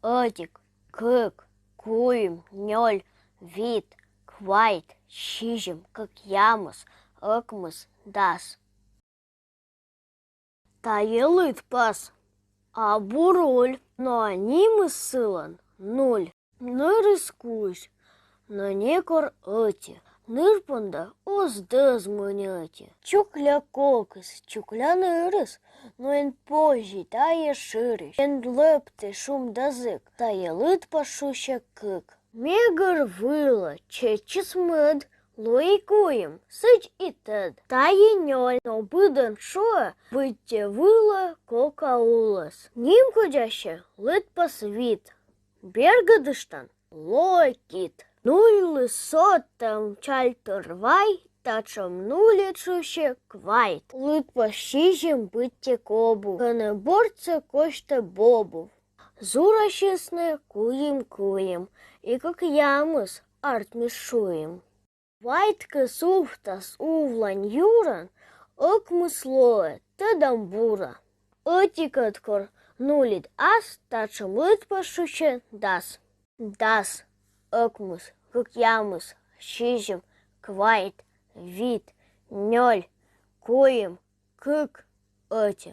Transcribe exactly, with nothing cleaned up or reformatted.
Ӧтик, кык, куим, нёль, вит, квайт, сизим, кӧкъямыс, ӧкмыс, дас. Тайӧ лыдпас. Абу руль, но нимыс сылӧн нуль. Нырыс кузь, но некор ӧти. Ныр понда оз дӧзмӧні ӧти. Чукля кокыс, чукля нырыс, но эн позьӧй тайӧ шырысь. Эн лӧпты шум да зык, тайӧ лыдпас шусьӧ кык. Мегыр вылӧ чеччис мӧд, лои куим, сідз и тӧд. Тайӧ нёль, но быдӧн шуӧ, быттьӧ вылӧ кока улас. Нимкодясьӧ лыдпас вит. Бергӧдыштан, лоӧ кит. Нульлы содтам чальтор вай, татшӧм нульӧд шусьӧ квайт. Лыдпас сизим быттьӧ кобув, кӧні бортсӧ косьтӧ бобув. Зурасисны куим-куим, и кӧкъямыс артмис шуим. Квайт кӧ сувтас увлань юрӧн, ӧкмыс лоӧ, тӧдам, бура. Ӧтикӧд кор нульыд ас, татшӧм лыдпас шусьӧ дас. Дас, ӧкмыс, кӧкъямыс, сизим, квайт, вит, нёль, куим, кык, ӧти.